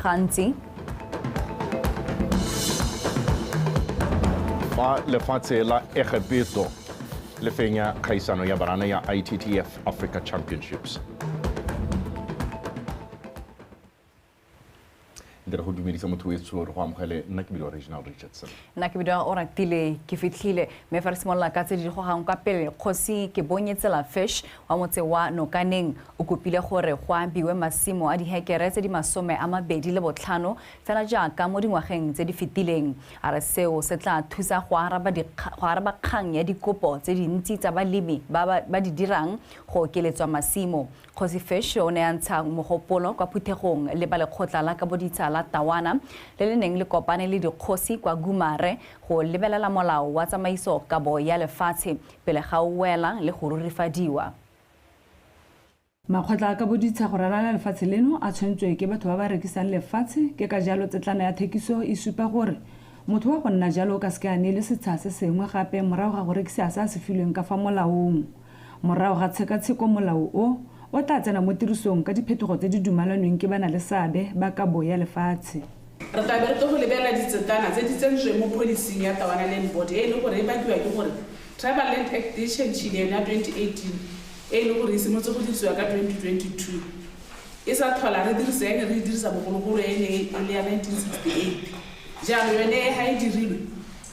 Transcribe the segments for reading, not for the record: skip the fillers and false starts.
Gantsi Fa lefatshe la Egepeto le fenya kgaisano ya barana ya ITTF Africa Championships. Nte re go dumedisa motho wetsho, re go amogele. Nna ke bidiwa Reginald Richardson. Nna ke bidiwa Oratile ke fitlhile. Mme fa re simolola ka tse di gogang kwa pele, Kgosi ke bonye Tsela Fish wa motse wa Nokaneng o kopile gore go abiwe masimo a dihekere tse di 25 fela jaaka mo dingwageng tse di fetileng. A re seo se tla thusa go araba go araba kgang ya dikopo tse dintsi tsa balemi ba ba di dirang go okeletswa masimo. Kgosi Fish o ne a ntsha mogopolo kwa phuthegong le ba lekgotla la kaboditsha la Tawana le le neng le kopane le dikgosi kwa Gumare go lebelela molao wa tsamaiso kabo ya lefatshe pele ga o wela le go rurifadiwa. Makgotla a kaboditsha go ralala lefatshe leno a tshwentswe ke batho ba ba rekisang lefatshe, ke ka jalo tsetlana ya thekiso e supa gore motho wa go nna jalo o ka seke a neelwe setsha se sengwe gape morago ga go rekisa se a se filweng ka fa molaong. Morago ga tshekatsheko molao o, o tla tsena mo tirisong ka diphetogo tse di dumalanweng ke ba-na-le-seabe ba kabo ya lefatshe. Re tla be re tlo go lebelela ditsetana tse di tsentsweng mo pholising ya Tawana Land Board e e leng gore e bakiwa ke gore Tribal Land Act e tšhentšhile yone ya 2018 e e leng gore e simolotse go dirisiwa ka 2022 e sa tlhola re dirisa e ne re e dirisa bogologolo e ne e le ya 1968. Jaanong yone e ga e dirilwe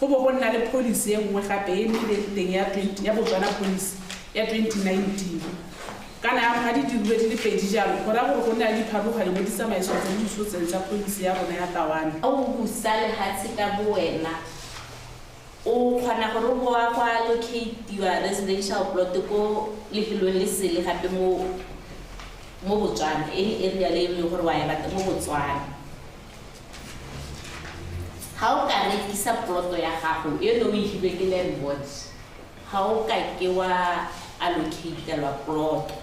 go bo go nna le policy e nngwe gape e nnileng teng ya 20 ya Botswana Policy ya 2019. Kana ya ga di dirilwe di le pedi jalo, go raya gore go nna le dipharologanyo mo ditsamaisong tse di tshotseng tsa policy ya rona ya Tawana. O busa lehatshe ka bo wena, o kgona gore o bo wa go allocate-iwa residential plot ko lefelong le sele gape mo mo Botswana, any area le e leng gore wa e batla mo Botswana. Ga o ka rekisa poloto ya gago e ne o e filwe ke land board, ga o ka ke wa allocatelwa poloto.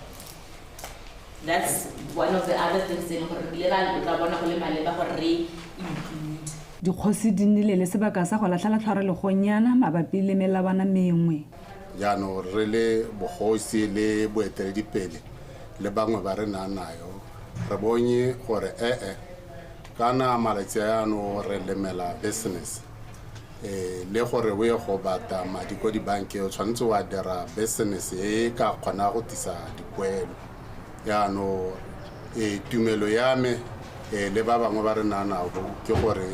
That's one of the other things tse e leng gore re bile ra tla bona go le maleba gore re include. Dikgosi di nnile le sebaka sa go latlhela tlhware legonyana mabapi le melawana mengwe. Jaanong re le bogosi le boeteledipele le bangwe ba re nang nayo, re bonye gore ee kana malatsi a jaanong re lemela business, le gore o ye go batla madi ko dibankeng o tshwanetse wa dira business e ka kgona go tlisa dipoelo. Jaanong tumelo ya me le ba bangwe ba re nang nabo ke gore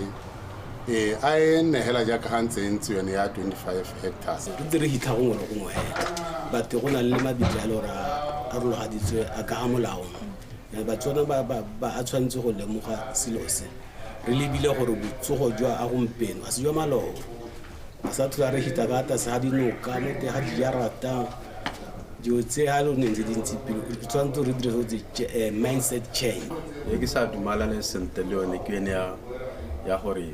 a e nne hela jaaka ga ntse e ntse yone ya 25 hectares. Re ntse re hitlha gongwe le gongwe hela, but go na le mabitla a le gore a rulagaditswe a ka ga molao. Batswana ba a tshwanetse go lemoga selo se, re lebile gore botsogo jwa a gompieno a se jwa maloba. A sa tlhola re hita ka tlase ga dinoka mo teng ga dijarata, dilo tse ga le ne ntse di ntse pele, re tshwanetse re dire selo tse mindset change. E ke sa dumalane sentle le yone ke yone ya gore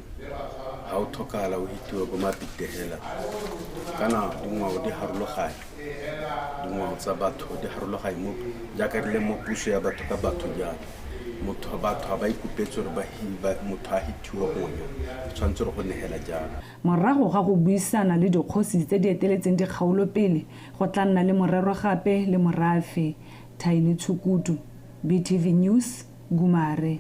ga o tlhokagala o hitiwe ko mapitegela, kana dingwao di harologane, dingwao tsa batho di harologane mo jaaka re le mo puso ya batho ka batho jalo. Motho batho ga ba ikopetse gore motho a hitiwe gongwe, tshwanetse gore go negela jalo. Morago ga go buisana le dikgosi tse di eteletseng dikgaolo pele, go tla nna le morero gape le morafe. Thaini Tshukudu, BTV News, Gumare.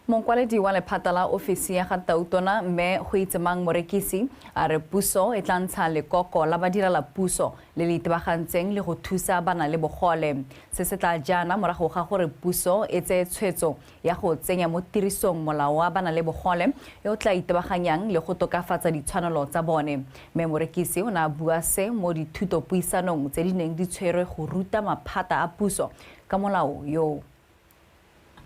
Mokwaledi wa lephata la ofisi ya ga Tautona mme Goitsemang Morekisi a re puso e tla ntsha lekoko la badirela puso le le itebagantseng le go thusa bana le bogole. Se se tla jaana morago ga gore puso e tseye tshwetso ya go tsenya mo tirisong molao wa bana le bogole e o tla itebaganyang le go tokafatsa ditshwanelo tsa bone. Mme Morekisi o ne a bua se mo dithutopuisanong tse di neng di tshwerwe go ruta maphata a puso ka molao yo.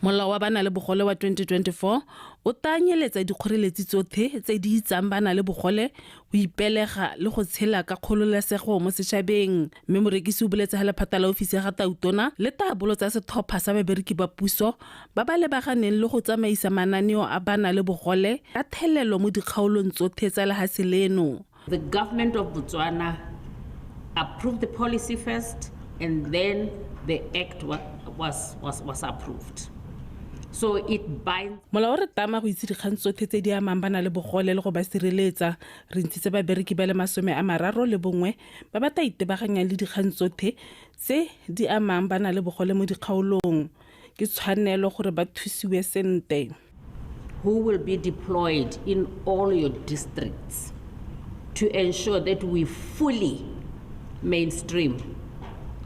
Molao wa bana le bogole wa 2024 o tla nyeletsa dikgoreletsi tsothe tse di itsang bana le bogole go ipelega le go tshela ka kgololesego mo setšhabeng. Mme Morekisi o boletse ha lephata la ofisi ya ga Tautona le tla bolotsa setlhopha sa babereki ba puso ba ba lebaganeng le go tsamaisa mananeo a bana le bogole ka thelelo mo dikgaolong tsothe tsa lehatshe leno. The government of Botswana approved the policy first, and then the act was approved. So it binds. Molao re tama go itse dikgang tsothe tse di amang bana le bogole le go ba sireletsa. Re ntshitse babereki ba le 31 ba ba tla itebaganyang le dikgang tsothe tse di amang bana le bogole mo dikgaolong. Ke tshwanelo gore ba thusiwe sente. Who will be deployed in all your districts to ensure that we fully mainstream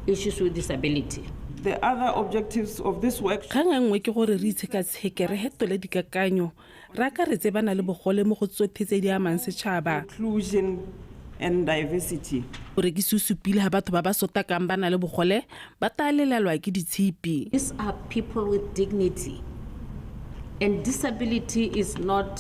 issues with disability. The other objectives of this workshop. Kgang e nngwe ke gore re itshekatsheke, re hetole dikakanyo, re akaretse ba na le bogole mo go tsotlhe tse di amang setšhaba. Inclusion and diversity. Morekisi o supile ha batho ba ba sotakang ba na le bogole ba talelelwa ke ditshipi. These are people with dignity. And disability is not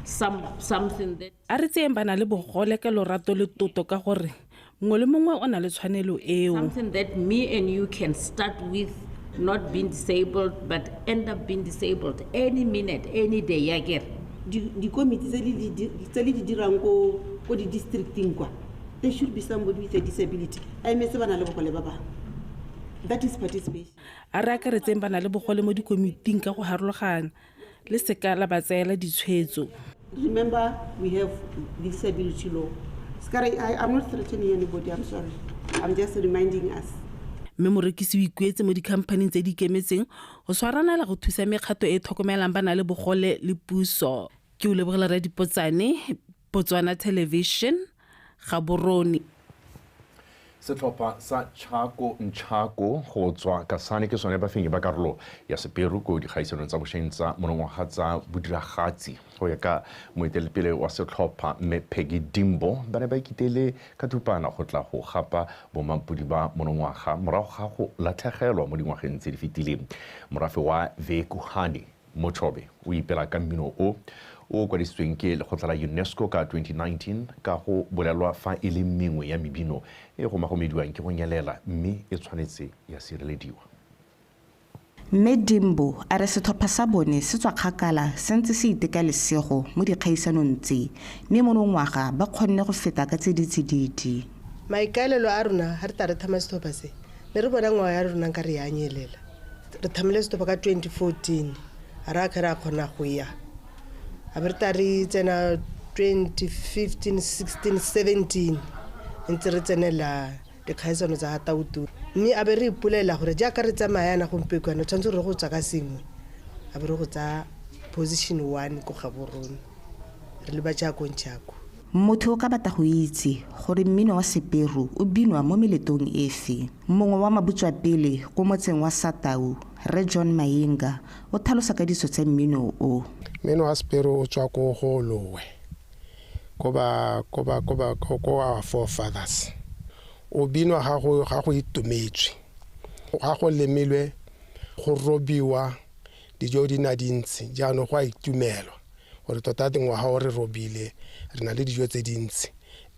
something that... A re tseyeng ba na le bogole ka lorato le toto ka gore mongwe le mongwe o na le tshwanelo eo. Something that me and you can start with not being disabled but end up being disabled any minute, any day again. Dikomiti tse le di dirang ko di-districting kwa, there should be somebody with a disability. A emetse ba na le bogole ba bangwe. That is participation. A re akaretseng ba na le bogole mo dikomiting ka go harologana le seka la ba tseela ditshwetso. Remember, we have disability law. Skare, I'm not threatening anybody, I'm sorry. I'm just reminding us. Mme Morekisi o ikuetse mo dikhamphaning tse di ikemetseng go tshwaranela go thusa mekgato e e tlhokomelang ba na le bogole le puso. Ke o lebogela Radipotsane, Botswana Television, Gaborone. Setlhopha sa Tšhako Ntšhako go tswa Kasane ke sone bafenyi ba karolo ya Seperu ko dikgaisanong tsa bošweng tsa monongwaga tsa bodiragatsi. Go ya ka moeteledipele wa setlhopha mme Peggy Dimbo, ba ne ba ikitele ka thupana go tla go gapa bomampodi ba monongwaga morago ga go latlhegelwa mo dingwageng tse di fetileng. Morafe wa Vekuhane Mochobe o ipela ka mmino o o kwadisitsweng ke lekgotla la UNESCO ka 2019 ka go bolelwa fa e le mengwe ya mebino e go magomediwang ke go nyelela mme e tshwanetse ya sirelediwa. Mme Dimbo a re setlhopha sa bone se tswa kgakala se ntse se iteka lesego mo dikgaisanong tse, mme monongwaga ba kgonne go feta ka tse di tsididi. Maikaelelo a rona ga re tla re thama setlhopha se, ne re bona ngwao ya rona nka re ya nyelela. Re thamile setlhopha ka 2014, a re a ka re a kgona go ya. A be re tla re tsena 2015, 16, 17 ntse re tsenela dikgaisano tsa Tautu. Mme a be re ipolela gore jaaka re tsamaya yana gompieno tshwanetse re go tswa ka sengwe, a be re go tsaya position 1 ko Gaborone re le ba Tšhako Ntšhako. Motho o ka batla go itse gore mmino wa Seperu o binwa mo meletong efe. Mongwe wa mabutswapele ko motseng wa Satau, Rre John Mayenga, o tlhalosa ka ditso tsa mmino o. Mmino wa Seperu o tswa ko go Lowe, ko our forefathers. O binwa ga go itumetswe, ga go lemilwe, go robiwa, dijo di na dintsi, jaanong go a itumelwa gore tota dingwaga o re robile, re na le dijo tse dintsi.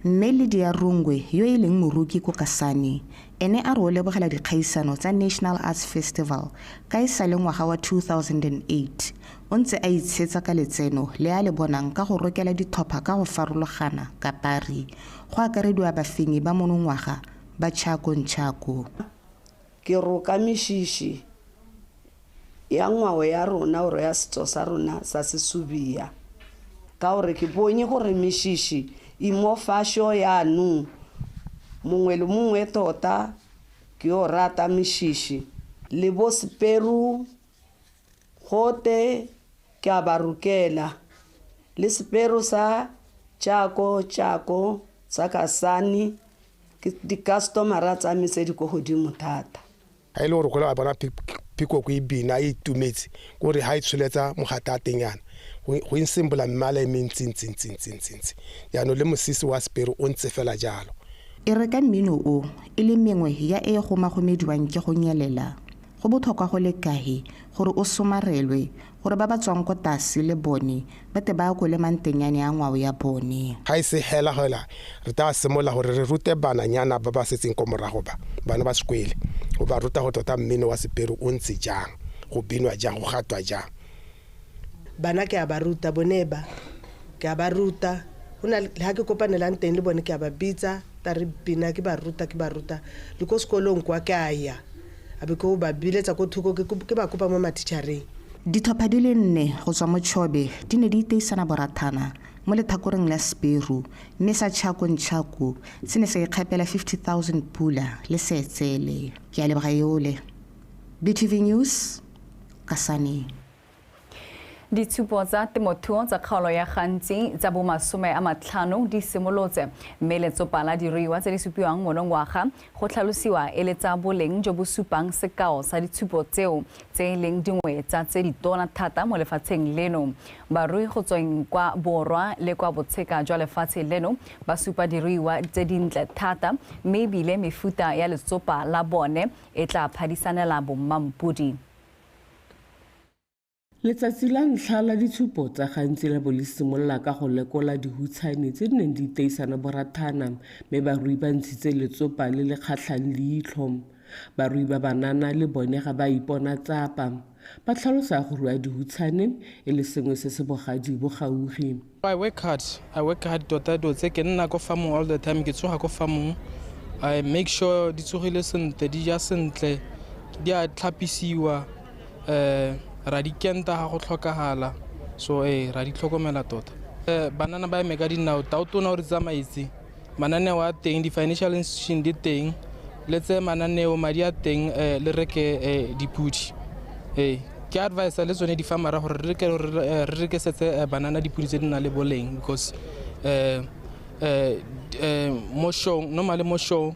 Mme Lydia Rungwe yo e leng moruki ko Kasane, ene a re o lebogela dikgaisano tsa National Arts Festival ka e sa le ngwaga wa 2008. O ntse a itshetsa ka letseno le a le bonang ka go rokela ditlhopha ka go farologana ka pari, go akarediwa bafenyi ba monongwaga ba Tšhako Ntšhako. Ke roka meshishi ya ngwao ya rona ore ya setso sa rona sa Sesubia, ka gore ke bonye gore meshishi e mo fasho yaanong, mongwe le mongwe tota ke yo rata meshishi le bo Seperu gote ke a ba rokela, le Seperu sa Tšhako Tšhako sa Kasane ke di-customera tsa me tse di ko godimo thata. Ha e le gore go a bona pikoko e bina e itumetse, kore ha e tsholetsa mogata a teng yana go e simbola mmala e mentsi-ntsi-ntsi-ntsi-ntsi. Jaanong le mosese wa Seperu o ntse fela jalo. E re ka mmino o e le mengwe ya e go magomediwang ke go nyelela, go botlhokwa go le kae gore o somarelwe gore ba ba tswang ko tlase le bone ba te ba akole mantenyane a ngwao ya bone. Ga e se hela hela re tla simolola gore re rute bananyana ba ba setseng ko morago ba bana ba sekwele, go ba ruta go tota mmino wa Seperu o ntse jang, go binwa jang, go gatwa jang. Bana ke a ba ruta, bone ba ke a ba ruta, go na le ha ke kopanelang teng le bone ke a ba bitsa, ta re bina ke ba ruta le ko sekolong kwa ke a ya, a be ke ba biletsa ko thoko ke ba kopa mo matitšhareng. Ditlhopha di le 4 go tswa mo Chobe di ne di iteisana borathana mo letlhakoreng la Seperu, mme sa Tšhako Ntšhako se ne sa ikgapela 50 000 pula le seetsele. Ke a leboga yole. BTV News, Kasane. Ditshupo tsa temothuo tsa kgaolo ya Gantsi tsa bo 50 di simolotse, mme letsopa la diruiwa tse di supiwang monongwaga go tlhalosiwa e le tsa boleng jo bo supang sekao sa ditshupo tseo tse e leng dingwe tsa tse ditona thata mo lefatsheng leno. Barui go tsweng kwa borwa le kwa botsheka jwa lefatshe leno ba supa diruiwa tse dintle thata, mme ebile mefuta ya letsopa la bone e tla phadisanela bommampodi. Letsatsi la ntlha la ditshupo tsa Gantsi la bo le simolola ka go lekola dihutshane tse di neng di iteisana borathana, mme barui ba ntshitse letsopa le le kgatlhang leitlho. Barui ba banana le bone ga ba ipona tsapa. Ba tlhalosa go rua dihutshane e le sengwe se se bogadi bo gaufi. I work hard. I work hard tota dilo tse ke nna ko farmong all the time, ke tsoga ko farmong. I make sure di tsogile sentle, di ja sentle, di a tlhapisiwa, ra di kenta ga go tlhokagala, so ra di tlhokomela tota. Banana ba eme ka dinao, tautona o re tsamaitse, mananeo a teng, di-financial institution di teng, le tseye mananeo, madi a teng, le reke dipudi. Ke advise le tsone di-farmera gore re rekesetse banana dipudi tse di nang le boleng, because mo show, normally mo show,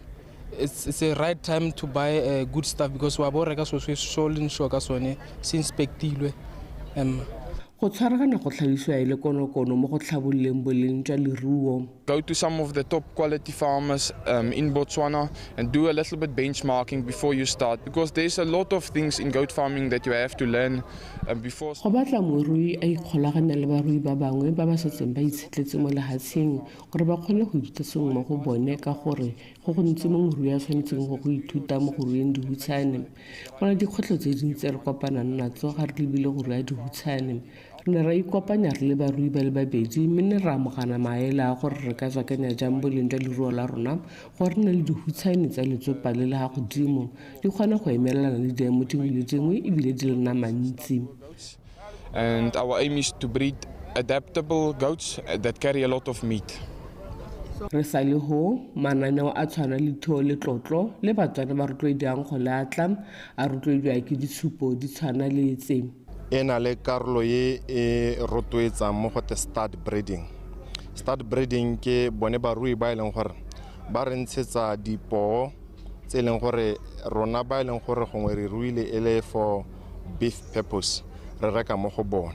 it's a right time to buy good stuff, because wa bo reka so se so leng sure ka sone, se inspectilwe. Go tshwaragana go tlhalosiwa e le konokono mo go tlhabololeng boleng jwa leruo. Go to some of the top quality farmers in Botswana and do a little bit benchmarking before you start, because there's a lot of things in goat farming that you have to learn before. Go batla morui a ikgolaganya le barui ba bangwe ba ba setseng ba itshetletse mo lehatsheng gore ba kgone go ithuta sengwe mo go bone, ka gore go gontsi mo morui a tshwanetseng go ithuta mo go rueng dihutshane. Go na dikgwetlho tse dintsi re kopanang natso ga re lebile go rua dihutshane. Re ne ra ikopanya re le barui ba le babedi, mme ne ra amogana maele a gore re ka tswakanya jang boleng jwa leruo la rona gore re nne le dihutshane tsa letsopa le le ga godimo, di kgone go emelelana le diemo dingwe le dingwe ebile di le nama ntsi. And our aim is to breed adaptable goats that carry a lot of meat. Re sa le ho, mananeo a tshwana le thuo le tlotlo le Batswana ba rotloediwang go le atla, a rotloediwa ke ditshupo di tshwana le tse. E na le karolo e e rotloetsang mo go te start breeding. Start breeding ke bone barui ba e leng gore ba re ntshetsa dipoo tse e leng gore rona ba e leng gore gongwe re ruile e le for beef purpose, re reka mo go bone.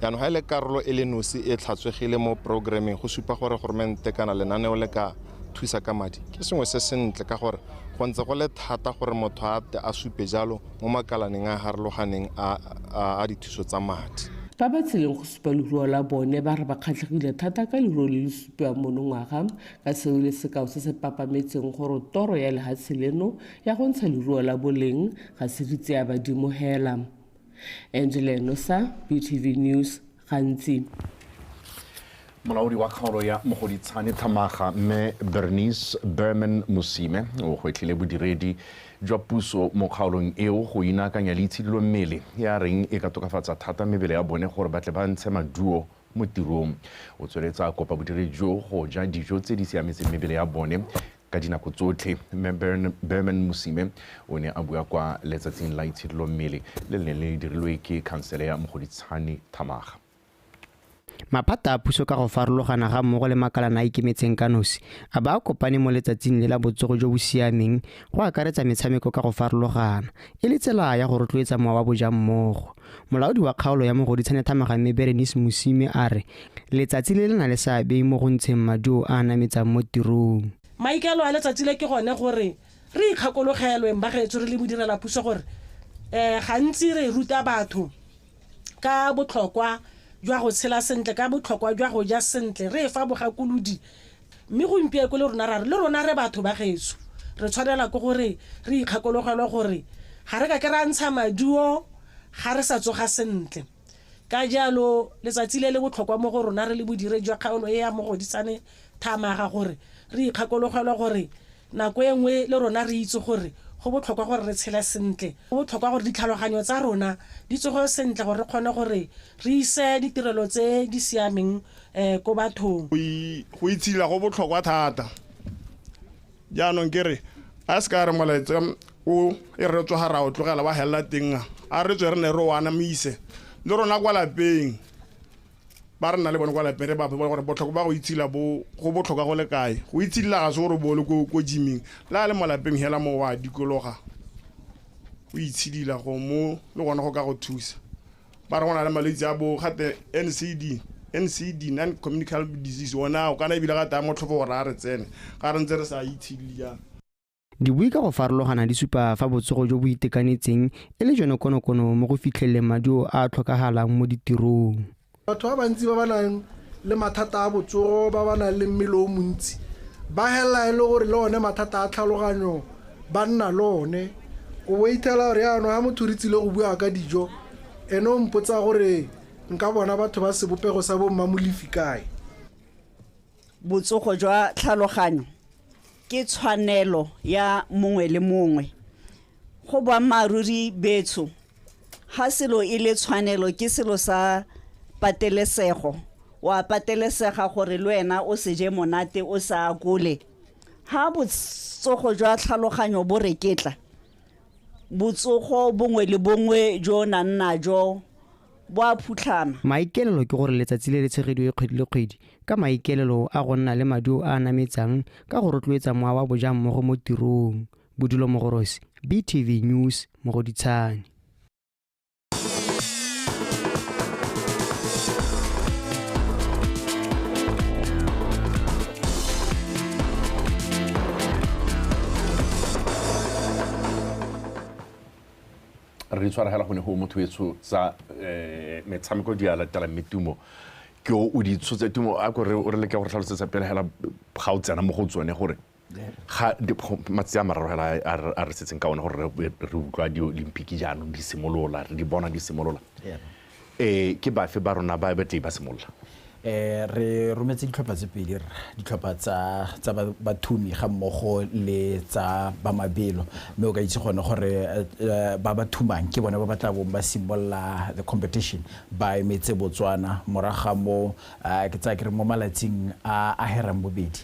Jaanong ga e le karolo e le nosi e tlhatswegile mo programming, go supa gore goromente kana lenaneo le ka thusa ka madi, ke sengwe se sentle, ka gore go ntse go le thata gore motho a tle a supe jalo mo makalaneng a harologaneng a dithuso tsa madi. Ba ba tseleng go supa leruo la bone ba re ba kgatlhegile thata ka leruo le le supiwang monongwaga, ka seo le sekao se se papametseng gore toro ya lehatshe leno ya go ntsha leruo la boleng ga se ditse ya badimo hela. Angela Nosa, BTV News, Gantsi. Molaodi wa kgaolo ya Mogoditshane Thamaga mme Bernice Berman Mosime o gwetlhile bodiredi jwa puso mo kgaolong eo go inaakanya le itshidilo mmele ya reng e ka tokafatsa thata mebele ya bone gore ba tle ba ntshe maduo mo tirong. O tsweletsa a kopa bodiredi jo go ja dijo tse di siametseng mebele ya bone ka dinako tsotlhe. Mme Berman Mosime o ne a bua kwa letsatsing la itshidilo mmele le le neng le dirilwe ke khansele ya Mogoditshane Thamaga. Maphata a puso ka go farologana ga mmogo le makalana a ikemetseng ka nosi a ba kopane mo letsatsing le la botsogo jo bo siameng go akaretsa metshameko ka go farologana e le tsela ya go rotloetsa mowa wa bojammogo. Molaodi wa kgaolo ya Mogoditshane Thamaga mme Berenice Mosime a re letsatsi le le na le seabe mo go ntsheng maduo a a nametsang mo tirong. Maikaelelo a letsatsi le ke gone gore re ikgakologelweng bagaetsho re le bodirela puso gore gantsi re ruta batho ka botlhokwa jwa go tshela sentle, ka botlhokwa jwa go ja sentle, re fa bogakolodi. Mme gompieno le rona ra re le rona re batho ba gaetsho, re tshwanela ke gore re ikgakologelwe gore ga re ka ke ra ntsha maduo ga re sa tsoga sentle. Ka jalo letsatsi le le botlhokwa mo go rona re le bodiredi jwa kgaolo e ya Mogoditshane Thamaga gore re ikgakologelwe gore nako e nngwe le rona re itse gore go botlhokwa gore re tshele sentle, go botlhokwa gore ditlhaloganyo tsa rona di tsoge sentle gore re kgone gore re ise ditirelo tse di siameng ko bathong. Go itshidila go botlhokwa thata. Jaanong ke re A se ka re molaetsa o e re tswa ra o tlogela wa hella teng, a re tswe re ne re o anamise le rona kwa lapeng. Ba re nna le bone kwa lapeng, re ba bone gore botlhokwa ba go itshila bo go botlhokwa go le kae. Go itshidila ga se gore bo le ko gyming, le a le mo lapeng hela mo wa dikologa o itshidila go mo le gona go ka go thusa. Ba re go na le malwetse a bo gate NCD, non communicable disease, ona o kana ebile ga taya motlhofo gore a re tsene ga re ntse re sa itshidile jang. Dibui ka go farologana di supa fa botsogo jo bo itekanetseng e le jone konokono mo go fitlheleleng maduo a a tlhokagalang mo ditirong. Batho ba bantsi ba ba nang le mathata a botsogo, ba ba nang le mmele o montsi, ba hela e le gore le one mathata a tlhaloganyo ba nna le one. O bo ithela gore yaanong ga motho re tsile go bua ka dijo, ene o mpotsa gore nka bona batho ba sebopego sa bo mmamolefi kae. Botsogo jwa tlhaloganyo ke tshwanelo ya mongwe le mongwe. Go boammaaruri betsho, ga selo e le tshwanelo ke selo sa patelesego. Wa patelesega gore le wena o se je monate o sa akole. Ha botsogo jwa tlhaloganyo bo reketla, botsogo bongwe le bongwe jo nang najo bo a phutlhama. Maikaelelo ke gore letsatsi le le tshegediwe kgwedi le kgwedi ka maikaelelo a go nna le maduo a a nametsang ka go rotloetsa mowa wa bojammogo mo tirong. Bodulo Mogorosi, BTV News, Mogoditshane. Re tshwaragela gone go motho etsho tsa metshameko di a latela, mme Tumo ke o di tshotse. Tumo, a ko re o re leke go tlhalosetsa pele hela ga o tsena mo go tsone gore ga matsatsi a mararo hela a re setseng ka one gore re utlwa di-Olympic jaanong di simolola, re di bona di simolola, ke bafe ba rona ba batle ba simolola? Re rometse ditlhopha tse pedi, ditlhopha tsa bathumi ga mmogo le tsa ba mabelo, mme o ka itse gone gore ba ba thumang ke bone ba ba tla bong ba simolola the competition ba emetse Botswana. Morago ga mo ke tsaya ke re mo malatsing a herang bobedi,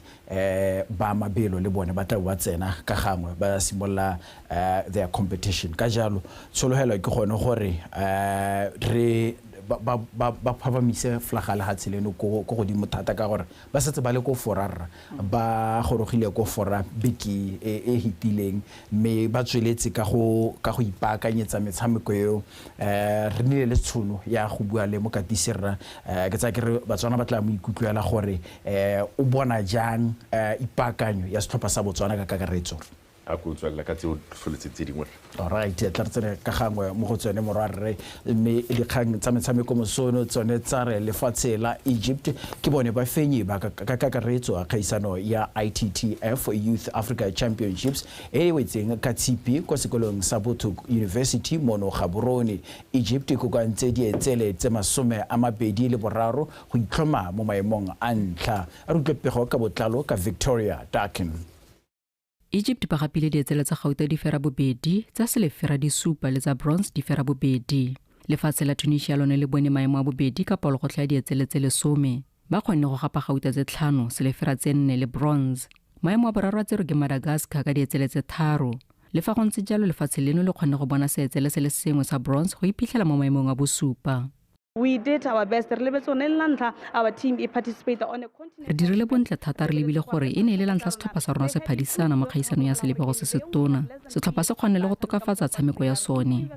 ba mabelo le bone ba tla bo ba tsena ka gangwe ba simolola their competition. Ka jalo tshologelo ke gone gore re ba phapamise flaga lehatshe leno ko godimo thata, ka gore ba setse ba le ko forarra, ba gorogile ko fora beke e hitileng, mme ba tsweletse ka go ipaakanyetsa metshameko eo. Re nnile le tshono ya go bua le mokatisi rra, ke tsaya ke re Batswana ba tla mo ikutlwela gore o bona jang ipaakanyo ya setlhopha sa Botswana ka kakaretso. A ko tswelela ka tseo tlholetse tse dingwe. Alright, tla re tsene ka gangwe mo go tsone morwarre, mme dikgang tsa metshameko mosono tsone tsa re lefatshe la Egypt ke bone ba fenyi ba ka kakaretso a kgaisano ya ITTF Youth Africa Championships e e wetseng ka tshipi kwa sekolong sa Botho University mono Gaborone. Egypt e kokoantse dietsele tse 23 go itlhoma mo maemong a ntlha. A re utlwe pego ka botlalo ka Victoria Darkin. Egypt ba gapile dietsele tsa gauta di fera bobedi, tsa selefera di supa le tsa bronze di fera bobedi. Lefatshe la Tunisia lone le bone maemo a bobedi ka palogotlhe ya dietsele tse 10. Ba kgonne go gapa gauta tse 5, selefera tse 4 le bronze. Maemo a boraro a tserwe ke Madagascar ka dietsele tse 3. Le fa go ntse jalo, lefatshe leno le kgonne go bona seetsele se le sengwe sa bronze go iphitlhela mo maemong a bosupa. We did our best. Re lebetse one le la ntlha our team e participate on a continent. Re dirile bontle thata, re lebile gore e ne e le la ntlha setlhopha sa rona se phadisana mo kgaisanong ya selebego se se tona. Setlhopha se kgonne le go tokafatsa tshameko ya sone.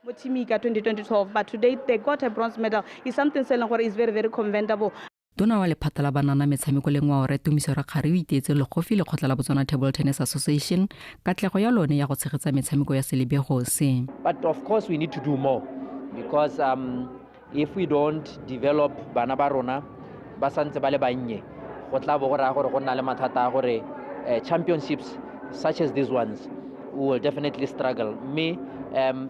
Mo team ka 2012, but today they got a bronze medal. Is something se leng gore is very, very commendable. Tona wa lephata la banana metshameko le ngwao Rre Tumiso Rakgare o iteetse legofi lekgotla la Botswana Table Tennis Association katlego ya lone ya go tshegetsa metshameko ya selebego se. But of course we need to do more because if we don't develop bana ba rona ba santse ba le bannye, go tla bo go raya gore go nna le mathata a gore championships such as these ones we will definitely struggle. Mme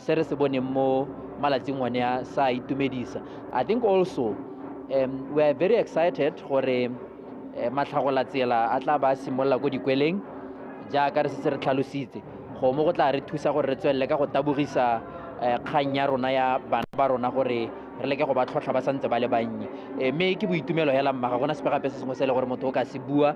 se re se boneng mo malatsing one a sa itumedisa. I think also we are very excited gore matlhagola tsela a tla ba simolola ko dikweleng jaaka re setse re tlhalositse, go mo go tla re thusa gore re tswelele ka go tabogisa kgang ya rona ya bana ba rona gore re leke go ba tlhotlha ba santse ba le bannye. Mme ke boitumelo hela mma, ga gona sepe gape se sengwe se e le gore motho o ka se bua.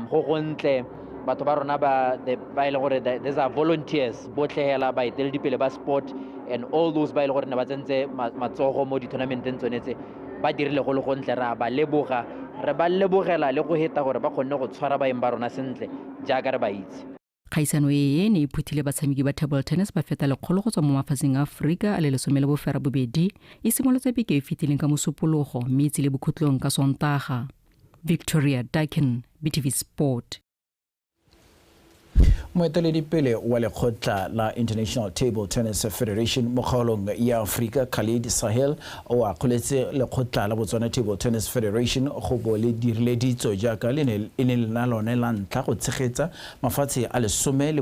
Go gontle Batho ba rona ba e leng gore these are volunteers botlhe hela, baeteledipele ba sport and all those ba e leng gore ne ba tsentse matsogo mo di-tournamenteng tsone tse, ba dirile go le gontle. Re a ba leboga, re ba lebogela le go heta gore ba kgonne go tshwara baeng ba rona sentle jaaka re ba itse. Kgaisano e ne e phuthile batshameki ba table tennis ba feta 100 go tswa mo mafatsheng a Aforika a le 18. E simolotse beke e fetileng ka Mosupologo mme e tsile bokhutlong ka Sontaga. Victoria Dakin, BTV Sport. Moeteledipele wa lekgotla la International Table Tennis Federation mo kgaolong ya Aforika, Khalid Sahel, o akgoletse lekgotla la Botswana Table Tennis Federation go bo le dirile ditso jaaka le ne e ne le na lone la ntlha go tshegetsa mafatshe a 19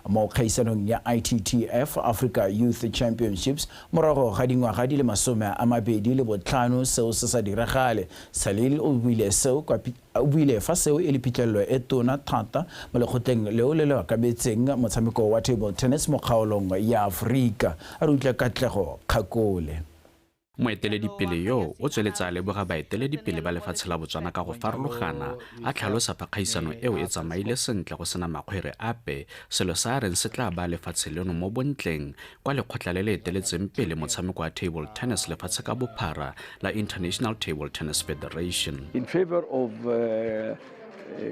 mo kgaisanong ya ITTF Africa Youth Championships morago ga dingwaga di le 25 seo se sa diragale. Salil o buile seo kwa o buile fa seo e le phitlhelelo e tona thata mo lekgotleng leo le le akabetseng motshameko wa table tennis mo kgaolong ya Aforika. A re utlwe Katlego Kgakole. Moeteledipele yo o tsweletsa a leboga baeteledipele ba lefatshe la Botswana ka go farologana, a tlhalosa fa kgaisano eo e tsamaile sentle go sena makgwere ape, selo sa a reng se tla ba lefatshe leno mo bontleng kwa lekgotla le le eteletseng pele motshameko wa table tennis lefatshe ka bophara la International Table Tennis Federation. In favor of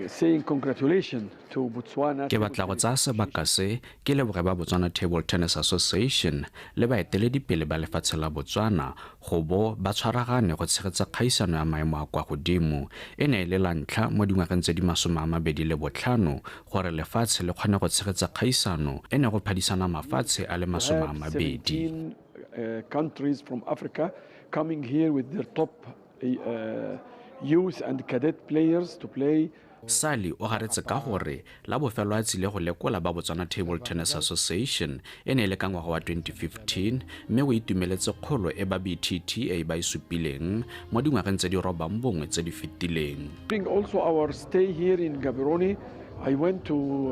saying congratulations to Botswana. Ke batla go tsaya sebaka se ke leboge ba Botswana Table Tennis Association le baeteledipele ba lefatshe la Botswana go bo ba tshwaragane go tshegetsa kgaisano ya maemo a kwa godimo. E ne e le la ntlha mo dingwageng tse di 25 gore lefatshe le kgone go tshegetsa kgaisano e ne go phadisana mafatshe a le 20. Countries from Africa coming here with their top youth and cadet players to play. Sali o garetse ka gore la bofelo a tsile go lekola ba Botswana Table Tennis Association e ne e le ka ngwaga wa 2015, mme o itumeletse kgolo e ba BTTA ba e supileng mo dingwageng tse di 9 tse di fetileng. During also our stay here in Gaborone, I went to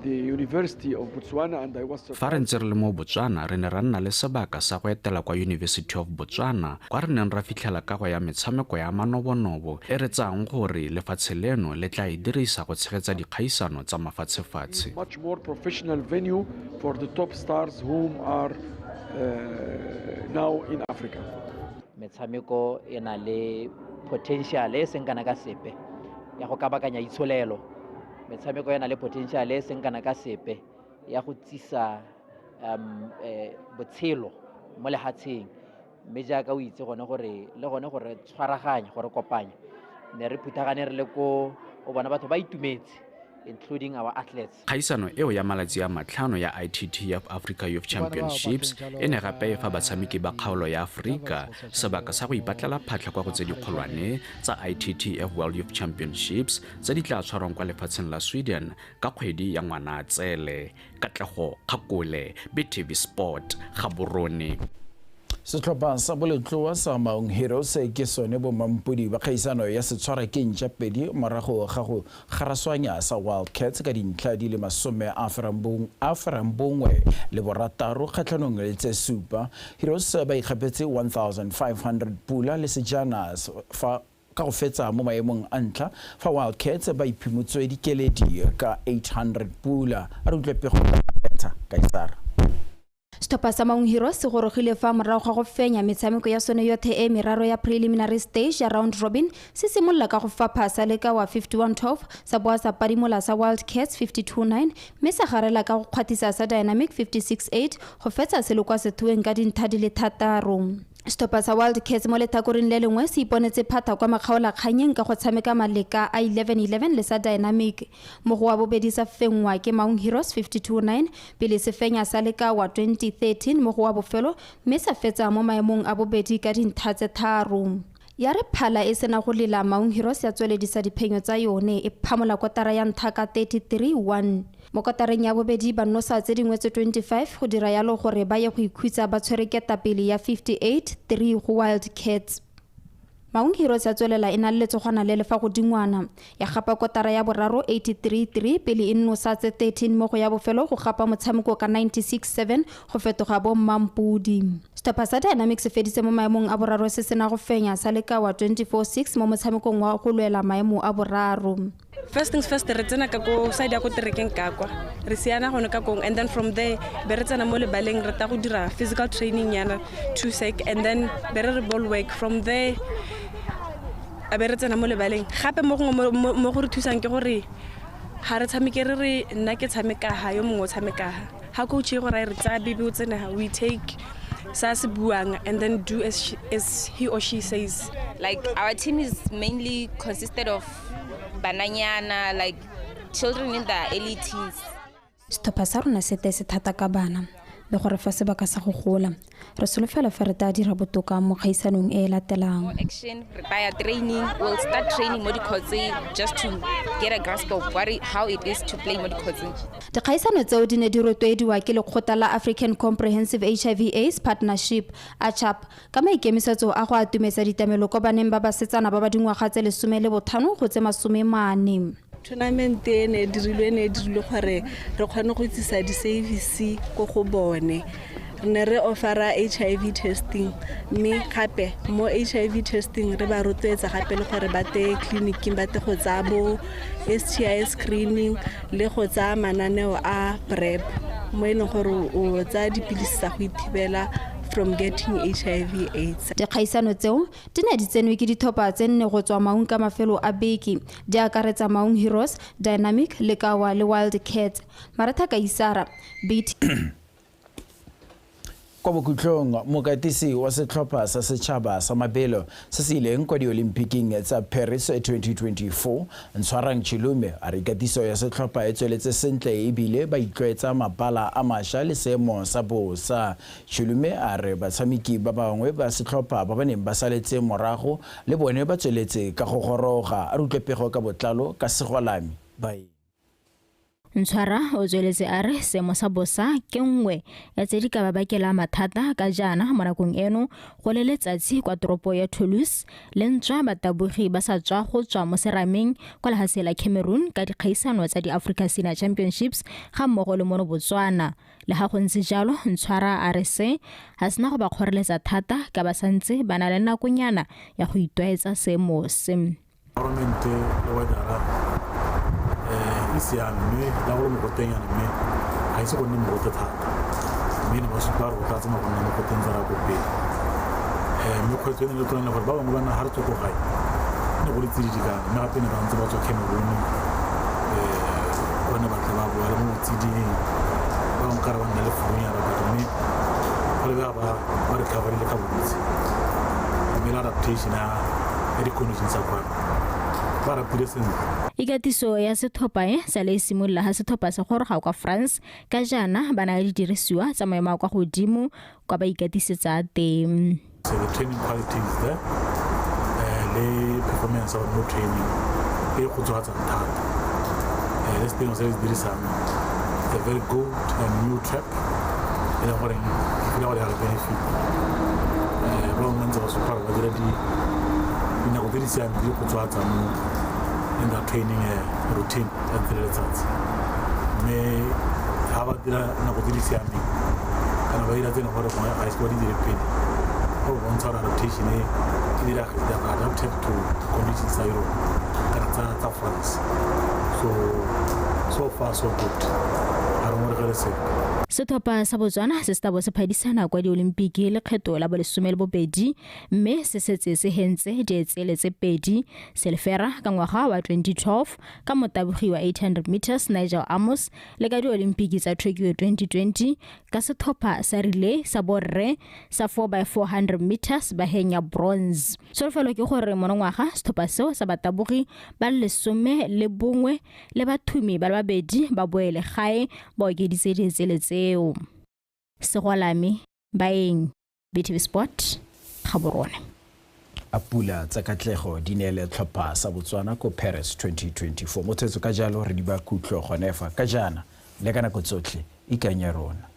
the University of Botswana and I was Fa re ntse re le mo Botswana, re ne ra nna le sebaka sa go etela kwa University of Botswana, kwa re neng ra fitlhela kago ya metshameko ya manobonobo e re tsayang gore lefatshe leno le tla e dirisa go tshegetsa dikgaisano tsa mafatshefatshe. Much more professional venue for the top stars whom are now in Africa. Metshameko e na le potential e seng kana ka sepe ya go kabakanya itsholelo. Metshameko e na le potential e seng kana ka sepe ya go tsisa botshelo mo lehatsheng, mme jaaka o itse gone gore le gone gore tshwaraganya gore kopanya ne re phuthagane re le ko o bona batho ba itumetse, including our athletes. Kgaisano eo ya malatsi a 5 ya ITTF Africa Youth Championships e ne gape e fa batshameki ba kgaolo ya Aforika sebaka sa go ipatlela phatlha kwa go tse dikgolwane tsa ITTF World Youth Championships tse di tla tshwarwang kwa lefatsheng la Sweden ka kgwedi ya Ngwanatsele. Katlego Kgakole, BTV Sport, Gaborone. Setlhopha sa boletloa sa Maung Heroes ke sone bomampodi ba kgaisano ya setshwara ke ntša pedi morago ga go garaswanya sa Wildcats ka dintlha di le 96 kgatlhanong le tse 7. Heroes ba ikgapetse 1500 pula le sejana fa ka go fetsa mo maemong a ntlha, fa Wildcats ba iphimotswe dikeledi ka 800 pula. A re utlwe pego ka Kaisara. Setlhopha sa Maung Heroes se gorogile fa morago ga go fenya metshameko ya sone yothe e meraro ya preliminary stage ya round robin, se simolola ka go fapha sa leka wa 51-12, sa boa sa padimola sa Wildcats 52-9, mme sa garela ka go kgwathisa sa Dynamic 56-8 go fetsa se le kwa sethoeng ka dintlha di le 6. Setlhopha sa Wildcats mo lethakoreng le lengwe se iponetse phata kwa makgaolakganyeng ka go tshameka maleka a 11-11 le sa Dynamic. Mo go wa bobedi sa fenngwa ke Maung Heroes 52-9 pele se fenya sa leka wa 2013 mo go wa bofelo, mme sa fetsa mo maemong a bobedi ka dintlha tse 3. Ya re phala e sena go lela, Maung Heroes ya tsweledisa diphenyo tsa yone e phamola kotara ya ntlha ka 33-1. Mo kotareng ya bobedi ba nosa tse dingwe tse 25 go dira yalo gore ba ye go ikhutsa ba tshwere ketapele ya 58-3 go Wildcats. Maung Heroes ya tswelela e na le letsogwana le le fa godingwana, ya gapa kotara ya boraro 83-3 pele e nosa tse 13 mo go ya bofelo go gapa motshameko ka 96-7 go fetoga bo mmampodi. Setlhopha sa Dynamic se feditse mo maemong a boraro se sena go fenya sa leka wa 24-6 mo motshamekong wa go lwela maemo a boraro. First things first, re tsena ka ko side ya ko terekeng ka kwa re siana gone ka kong, and then from there be re tsena mo lebaleng re ta go dira physical training yana 2 sec, and then be re re ball work from there a be re tsena mo lebaleng. Gape mo gongwe mo go re thusang ke gore ga re tshameke re re nna ke tshameka ha yo mongwe o tshameka ha ga coach e gore re tsaya bibi o tsene ha, we take sa se buang and then do as he or she says. Like our team is mainly consisted of bananyana, like children in their early teens. Setlhopha sa rona se tese thata ka bana le gore fa sebaka sa go gola re solofela fa re tla dira botoka mo kgaisanong e e latelang. More action, re taya training, we'll start training mo dikgotseng just to get a grasp of how it is to play mo dikgotseng. Dikgaisano tseo di ne di rotloediwa ke lekgotla la African Comprehensive HIV AIDS Partnership ACHAP ka maikemisetso a go atumetsa ditlamelo ko baneng ba basetsana ba ba dingwaga tse 15 go tse 40. Tournament e ne dirilwe gore re kgone go tsisa di-service ko go bone. Re ne re offera HIV testing, mme gape mo HIV testing re ba rotloetsa gape le gore ba te tleliniking ba te go tsaya bo STI screening le go tsaya mananeo a PrEP mo e leng gore o tsaya dipilisi tsa go ithibela from getting HIV AIDS. Dikgaisano tseo di ne di tsenwe ke ditlhopha tse nne go tswa Maung ka mafelo a beke, di akaretsa Maung Heroes, Dynamic, Lekawa le Wildcats. Maretha Kaisara, BT. Kwa bokhutlong, mokatisi wa setlhopha sa setšhaba sa mabelo se se ileng kwa diolimpicking tsa Paris 2024, Ntshwarang Chilume a re ikatiso ya setlhopha e tsweletse sentle ebile ba itlwaetsa mabala a mašwa le seemo sa bosa. Chilume a re batshameki ba bangwe ba setlhopha ba ba neng ba saletse morago le bone ba tsweletse ka go goroga. A re utlwe pego ka botlalo ka Segolame. Bye. Ntshwara o tsweletse a re seemo sa bosa ke nngwe ya tse di ka ba bakela mathata ka jaana mo nakong eno go le letsatsi kwa toropo ya Toulouse le ntswa batabogi ba sa tswa go tswa mo serameng kwa lehatshe la Cameroon ka dikgaisano tsa di-Africa Senior Championships ga mmogo le mono Botswana. Le ga go ntse jalo, Ntshwara a re se ga sena go ba kgoreletsa thata ka ba santse ba na le nakonyana ya go itlwaetsa seemo se. Environment le weather e siame, mme la gore mogoteng yana, mme ga ise go nne mogote thata, mme ne ba supa gore go tla tsamaya go nna mogoteng tsa ra ko pele. Mme kgweetso e ne le tona gore ba bangwe ba nna ga re tswe ko gae ne go le tsididi kana, mme gape ne ba ntse ba tswa Cameroon bone ba tle ba boa le mo tsiding, ba bangwe kare ba nna le fulunyana but mme go lebega ba recoverile ka bontsi, mme le adaptation ya di-conditions tsa kwano ba rapile sentle. Ikatiso ya setlhopha e sa le simolola ga setlhopha se goroga kwa France ka jaana ba na le didirisiwa tsa maemo a kwa godimo kwa ba ikatisetsa teng. So the training quality is there, le performance of no training e go tswatsang thata. Le sengwe se se dirisang a very good and new track e leng gore ke gore ya re benefit. Ba bangwe ntse ba supa gore ba dira dinako tse di siameng di go tswatsa mo in their training routine letsatsi le letsatsi, mme ga ba dira nako tse di siameng kana ba dira tse e leng gore gongwe ga ise ba di dire pele, go bontsha gore adaptation e dira adapted to conditions tsa Europe kana tsa France. So far so good, ga re ngwaregele sepe. Setlhopha sa Botswana se se tla bo se phadisana kwa diolimpiki lekgetho la bo 12, mme se setse se hentse dietsele tse 2 selefera ka ngwaga wa 2012 ka motabogi wa 800 meters Nigel Amos le ka diolimpiki tsa Tokyo 2020 ka setlhopha sa relay sa borre sa 4x400 meters ba henya bronze. Tsholofelo ke gore monongwaga setlhopha seo sa batabogi ba 11 le bathumi ba le babedi ba boele gae ba okeditse dietsele tseo. Segolame, Baeng, BTV Sport, Gaborone. A pula tsa katlego di neele tlhopha sa Botswana ko Paris 2024. Mothetso ka jalo re di ba kutlo gone fa ka jaana le ka nako tsotlhe ikanye rona.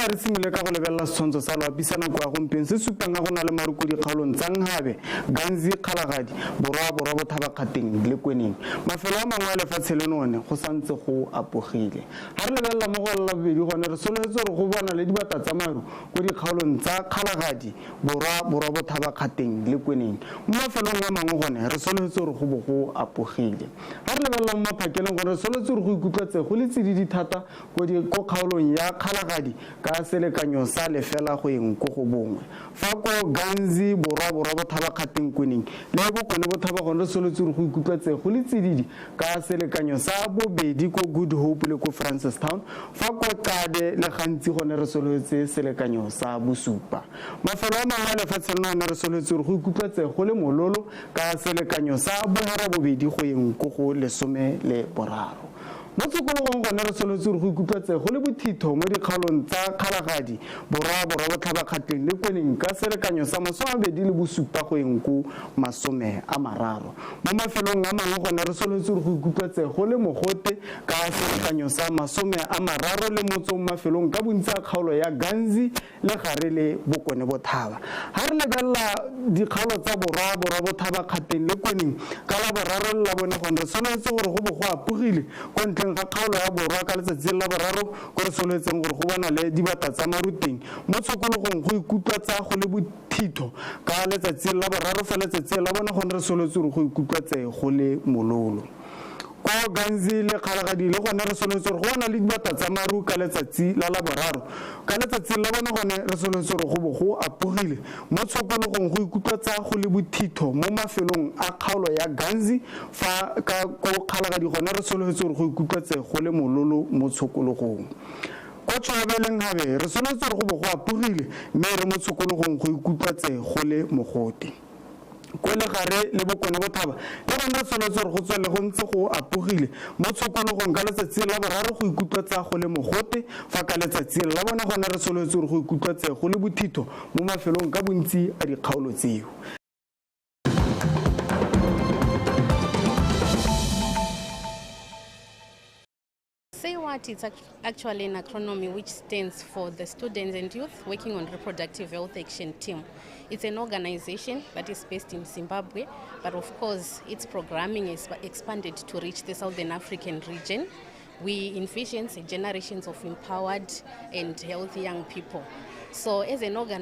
Fela re simolole ka go lebelela setshwantsho sa loapi sa nako ya gompieno se supang ga go na le maru ko dikgaolong tsa Nghabe, Ghanzi, Kgalagadi, Borwa, Borwa Botlhaba-Kgatleng le Kweneng. Mafelo a mangwe a lefatshe leno one go santse go apogile. Ha re lebelela mo go la bobedi gone re solofetse gore go bona le dibata tsa maru ko dikgaolong tsa Kgalagadi, Borwa, Borwa Botlhaba-Kgatleng le Kweneng. Mo mafelong a mangwe gone re solofetse gore go bo go apogile. Ha re lebelela mo maphakeleng gone re solofetse gore go ikutlwetse go le tsididi thata ko kgaolong ya Kgalagadi ka selekanyo sa lefela go eng ko go bongwe. Fa ko Ghanzi, Borwa, Borwa Botlhaba-Kgatleng, Kweneng le Bokone Botlhaba gone re solofetse gore go ikutlwetse go le tsididi ka selekanyo sa bobedi ko Good Hope le ko Francistown. Fa ko Qade le gantsi gone re solofetse selekanyo sa bosupa. Mafelo a mangwe a lefatshe leno gone re solofetse gore go ikutlwetse go le mololo ka selekanyo sa boharabobedi go yeng ko go 13. Mo tshokologong gone re solofetse gore go ikutlwetse go le bothitho mo dikgaolong tsa Kgalagadi, Borwa, Borwa Botlhaba-Kgatleng le Kweneng ka selekanyo sa 27 go yeng ko 30. Mo mafelong a mangwe gone re solofetse gore go ikutlwetse go le mogote ka selekanyo sa 30 le motso mo mafelong ka bontsi a kgaolo ya Ghanzi le gare le Bokone Botlhaba. Ha re lebelela dikgaolo tsa Borwa, Borwa Botlhaba-Kgatleng le Kweneng ka la boraro le la bone gone re solofetse gore go bo go apogile ko ntleng ga kgaolo ya Borwa ka letsatsi la boraro ko re solofetseng gore go bona le dibata tsa maruteng. Mo tshokologong go ikutlwatsa go le bothitho ka letsatsi la boraro, fa letsatsi la bone gone re solofetse gore go ikutlwatse go le mololo. Ko Ghanzi le Kgalagadi le gone re solofetse gore go bona le dibata tsa maru ka letsatsi la laboraro. Ka letsatsi la bone gone re solofetse gore go bo go apogile. Mo tshokologong go ikutlwatsa go le bothitho mo mafelong a kgaolo ya Ghanzi, fa ka ko Kgalagadi gone re solofetse gore go ikutlwatse go le mololo mo tshokologong. Ko Tshobeleng gabe re solofetse gore go bo go apogile mme re mo tshokologong go ikutlwatse go le mogote. Ko Legare le Bokone Botlhaba le gone re solofetse gore go tswelele go ntse go apogile mo tshokologong ka letsatsi la boraro go ikutlwatsa go le mogote, fa ka letsatsi la bone gone re solofetse gore go ikutlwatse go le bothitho mo mafelong ka bontsi a dikgaolo tseo. SAYWHAT is actually an acronym which stands for the Students and Youth Working on Reproductive Health Action Team. It's an organization that is based in Zimbabwe, but of course its programming is expanded to reach the Southern African region. We envision generations of empowered and healthy young people. So as an organization,